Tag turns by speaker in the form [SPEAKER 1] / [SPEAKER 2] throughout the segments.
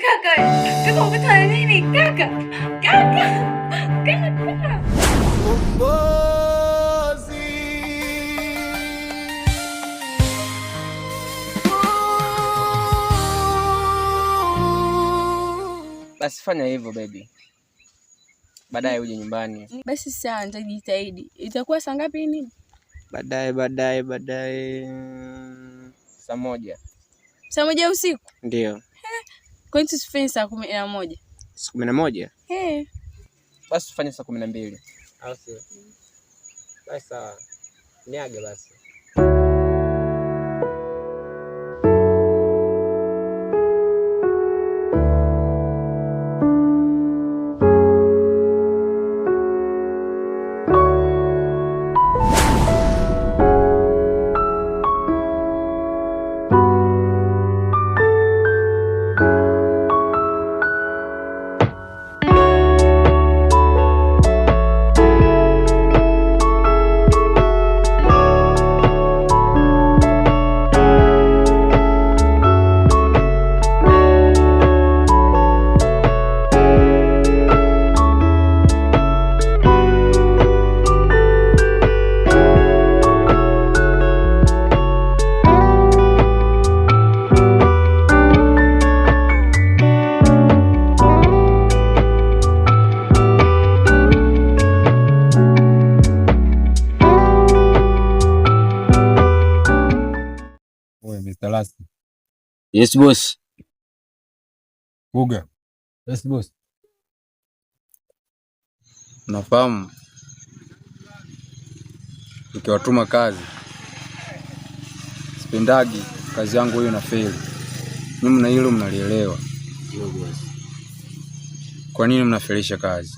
[SPEAKER 1] Kaka, kaka umepata nini? Kaka, kaka, kaka.
[SPEAKER 2] Basi fanya hivyo baby, baadaye uje nyumbani.
[SPEAKER 1] Basi sawa, nitajitahidi. Itakuwa saa ngapi nini?
[SPEAKER 2] Baadaye, baadaye, baadaye saa 1.
[SPEAKER 1] Saa 1 usiku?
[SPEAKER 2] Ndio.
[SPEAKER 1] Kwa nini tusifanye saa 11?
[SPEAKER 2] Saa 11?
[SPEAKER 1] Eh.
[SPEAKER 2] Basi tufanye saa 12. Au sio? Basi sawa. Niage basi.
[SPEAKER 3] Yes boss.
[SPEAKER 4] Buga.
[SPEAKER 3] Yes boss.
[SPEAKER 4] Nafahamu ukiwatuma kazi sipendagi kazi yangu hiyo na feli. Nyinyi mna hilo mnalielewa.
[SPEAKER 3] Ndio boss.
[SPEAKER 4] Kwa nini mnafelisha kazi?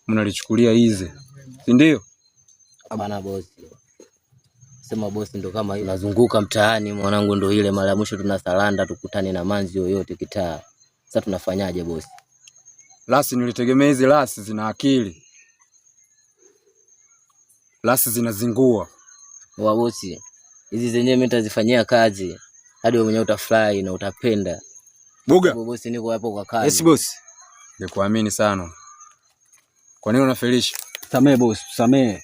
[SPEAKER 4] Mnalichukulia easy, si ndio?
[SPEAKER 3] Bana boss. Sema boss ndo kama hiyo. Nazunguka mtaani mwanangu, ndo ile mara ya mwisho tunasalanda tukutane na manzi yoyote kitaa. Sasa tunafanyaje boss?
[SPEAKER 4] Lasi nilitegemea hizi lasi zina akili. Lasi zinazingua.
[SPEAKER 3] Wa bosi, hizi zenyewe mimi nitazifanyia kazi hadi wewe mwenyewe utafurahi na utapenda.
[SPEAKER 4] Buga.
[SPEAKER 3] Bosi, niko hapo kwa kazi.
[SPEAKER 4] Yes boss. Nikuamini sana. Kwa nini unafelisha?
[SPEAKER 5] Samee boss, samee.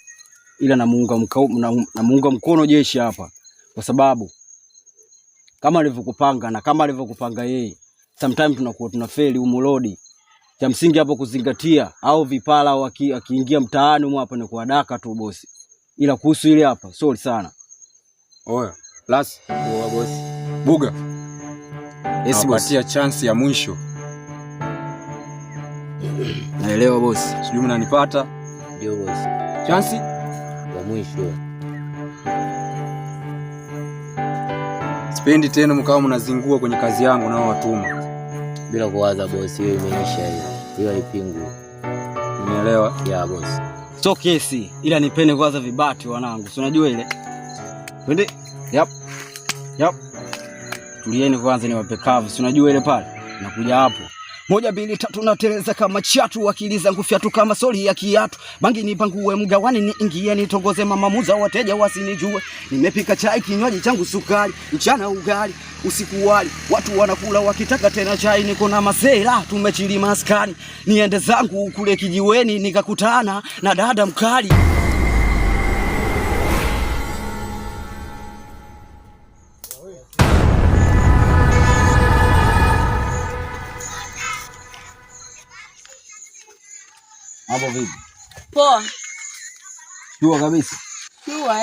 [SPEAKER 5] Ila namuunga mkono jeshi hapa kwa sababu kama alivyokupanga na kama alivyokupanga yeye, sometimes tunakuwa tunafeli humu road. Cha msingi hapo kuzingatia au vipala au akiingia mtaani humu hapa ni kuadaka tu bosi. Ila kuhusu ile hapa sorry sana.
[SPEAKER 4] Oya, lasi.
[SPEAKER 3] Oya bosi.
[SPEAKER 4] Buga.
[SPEAKER 5] Yes boss.
[SPEAKER 4] Nawapatia chance ya mwisho.
[SPEAKER 5] Naelewa bosi.
[SPEAKER 4] Sijui mnanipata?
[SPEAKER 3] Ndio bosi.
[SPEAKER 4] Chance
[SPEAKER 3] ya mwisho.
[SPEAKER 4] Sipendi tena mkawa mnazingua kwenye kazi yangu na watuma.
[SPEAKER 3] Bila kuwaza bosi, hiyo imeisha hiyo. Hiyo haipingwi.
[SPEAKER 4] Unielewa?
[SPEAKER 3] Ya bosi.
[SPEAKER 5] So kesi, ila nipende kwanza vibati wanangu. Si unajua ile? Twende. Yep. Yep. Tulieni kwanza niwape kavu. Si unajua ile pale? Nakuja hapo. 1 2 3 nateleza kama chatu, akili zangu fyatu kama soli ya kiatu. Bangi nipangue mgawani niingie nitongoze mama muza wateja wasinijue. Nimepika chai kinywaji changu sukari, mchana ugali, usiku wali. Watu wanakula wakitaka tena chai, niko na masela tumechili maskani. Niende zangu kule kijiweni nikakutana na dada mkali. Mambo vipi?
[SPEAKER 1] Poa.
[SPEAKER 5] Shua kabisa.
[SPEAKER 1] Shua.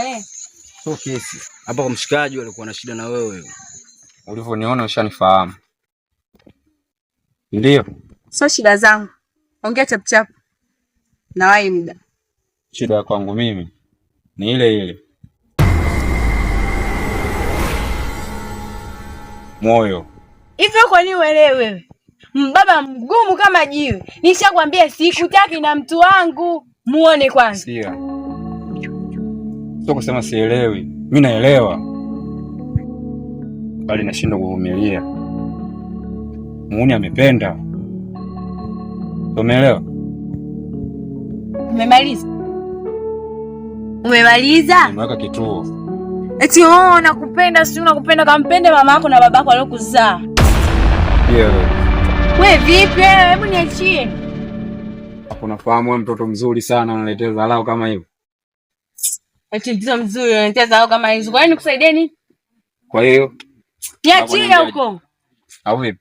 [SPEAKER 5] So kesi. Hapa kwa mshikaji alikuwa na shida na wewe.
[SPEAKER 4] Ulivyoniona ushanifahamu. Ndio.
[SPEAKER 1] Sio shida zangu. Ongea chap chap. Nawahi muda.
[SPEAKER 4] Shida ya kwangu mimi ni ile ile. Moyo.
[SPEAKER 1] Hivyo kwa nini uelewe wewe? Mbaba mgumu kama jiwe. Nishakwambia sikutaki na mtu wangu. Muone kwanza.
[SPEAKER 4] Sio. Sio kusema sielewi. Mimi naelewa. Bali nashindwa kuvumilia. Muone amependa. Umeelewa?
[SPEAKER 1] Umemaliza? Umemaliza?
[SPEAKER 4] Nimeweka kituo.
[SPEAKER 1] Eti oh, nakupenda, si unakupenda, kampende mama yako na babako aliyokuzaa.
[SPEAKER 4] Vipi wewe?
[SPEAKER 1] Wewe vipi wewe? Hebu niachie.
[SPEAKER 4] Hapo nafahamu wewe mtoto mzuri sana unaletea dharau kama hiyo.
[SPEAKER 1] Eti mtoto mzuri unaletea dharau kama hizo. Kwa nini nikusaidie nini?
[SPEAKER 4] Kwa hiyo
[SPEAKER 1] niachie huko.
[SPEAKER 4] Au vipi?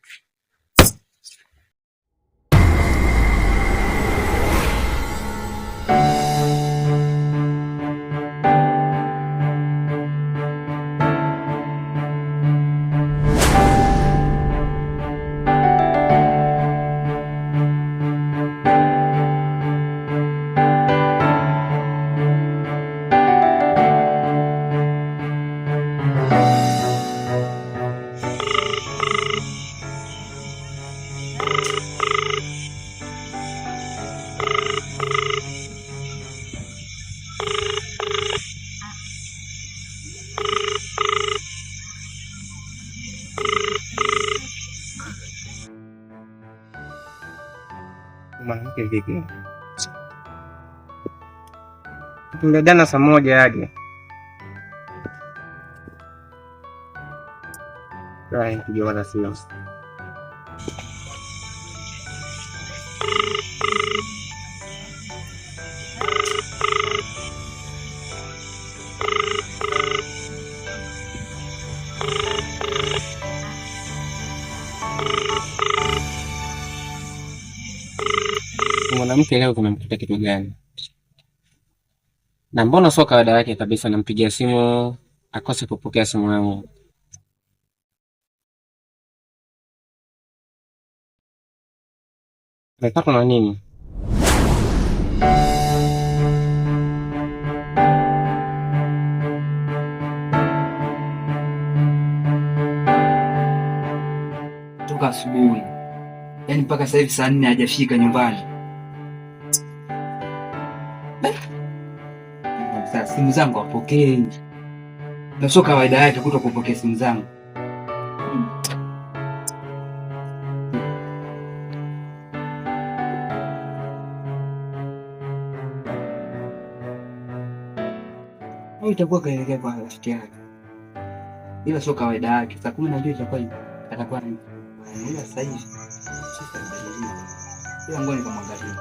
[SPEAKER 2] Mwanamke vipi? Tuliagana saa 1 aje. Right, kwanza simu.
[SPEAKER 6] Mwanamke leo kumemkuta kitu gani? Na mbona sio kawaida yake kabisa, nampigia simu akose kupokea simu yangu. Amepatwa na nini?
[SPEAKER 7] Toka asubuhi, yaani mpaka sasa hivi saa 4 hajafika nyumbani. Sasa simu zangu hapokei, na sio kawaida yake kuto kupokea simu zangu. Au itakuwa kaelekea kwa rafiki yake, ila sio kawaida yake. Saa 12 itakuwa atakuwa, ila sasa hivi ila ngoja nikamwangalia.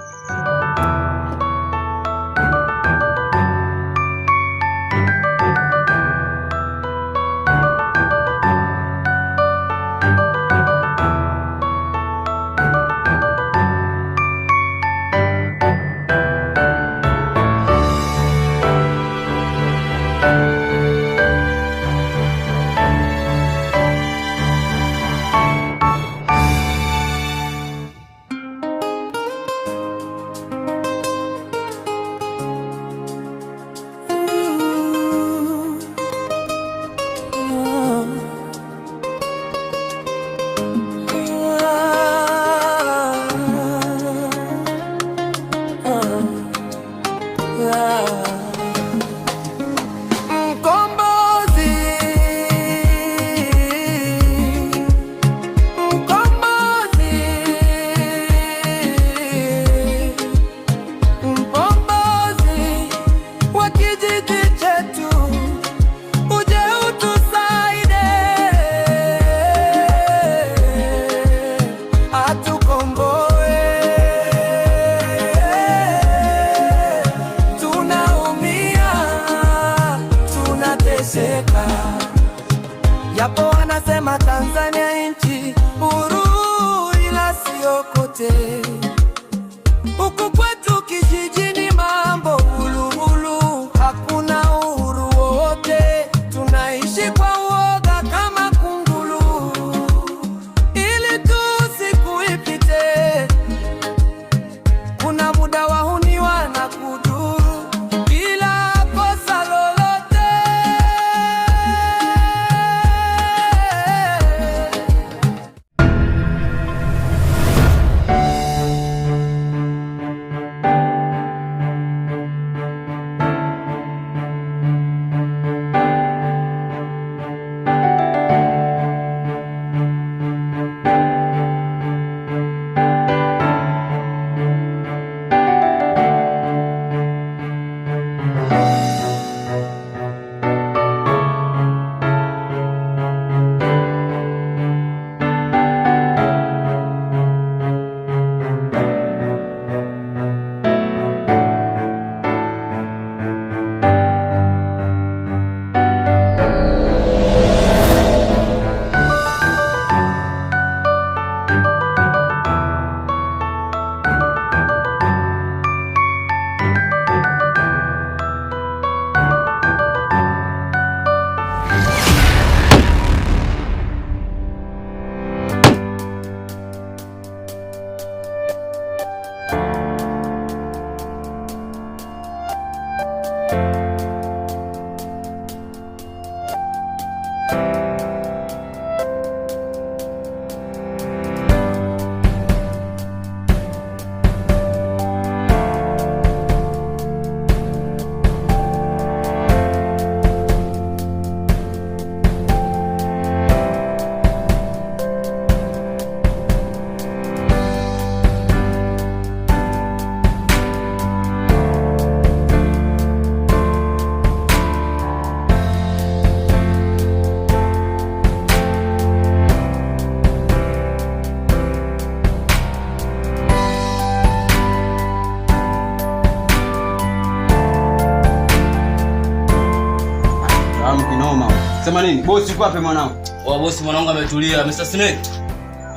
[SPEAKER 5] Sema nini? Bosi yuko wapi mwanangu?
[SPEAKER 3] Wa bosi mwanangu ametulia, Mr. Snake.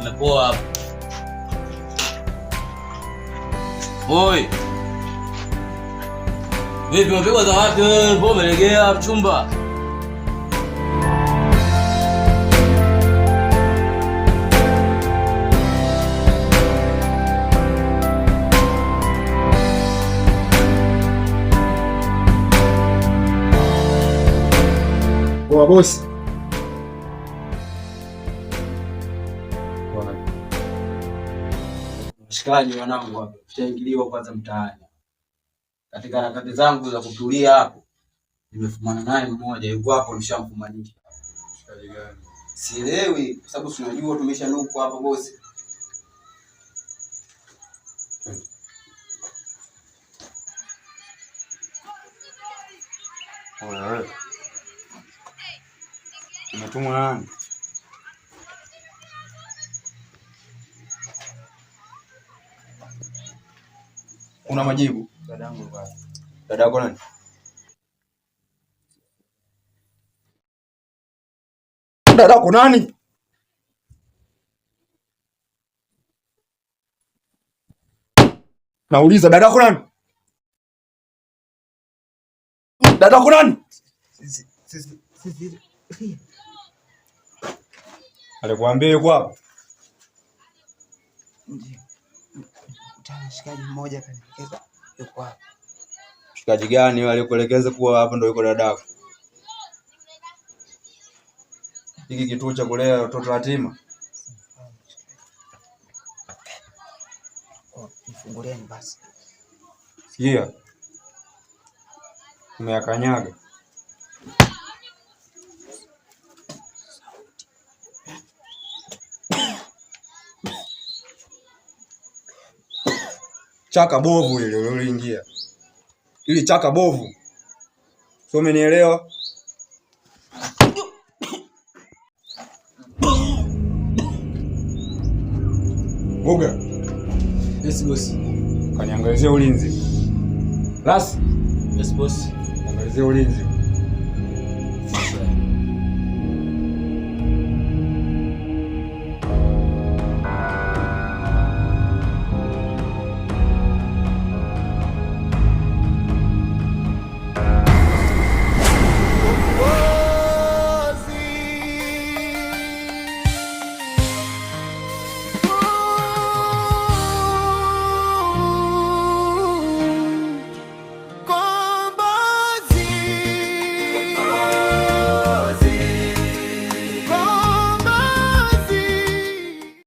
[SPEAKER 3] Amepoa hapo. Oi. Vipi umepigwa za wapi wewe? Mbona umelegea mchumba?
[SPEAKER 4] Poa bosi.
[SPEAKER 5] Mshikaji wanangu hapa, tushaingiliwa kwanza mtaani. Katika harakati zangu za kutulia hapo, nimefumana naye mmoja yuko hapo, nishamfumanisha.
[SPEAKER 4] Mshikaji gani?
[SPEAKER 5] Sielewi kwa sababu si unajua tumeshanuku hapo bosi.
[SPEAKER 4] Oya wewe. Umetumwa na nani? Una majibu?
[SPEAKER 2] Dadangu yuko wapi?
[SPEAKER 4] Dada yako nani? Dada yako nani? Nauliza dada yako nani? Dada yako nani? Alikwambia yuko wapi?
[SPEAKER 7] Kutana shikaji mmoja akanielekeza yuko hapa.
[SPEAKER 4] Mshikaji gani yule aliyekuelekeza kuwa hapo ndo yuko dadako? Hiki kituo cha kulea watoto yatima.
[SPEAKER 7] Mfungulieni basi.
[SPEAKER 4] Sikia. Umeyakanyaga. Chaka bovu ile uliloingia. Ili chaka bovu. Sio, umenielewa? Buga,
[SPEAKER 2] Yes boss.
[SPEAKER 4] kaniangalizia ulinzi. Las,
[SPEAKER 3] Yes boss.
[SPEAKER 4] angalizia ulinzi.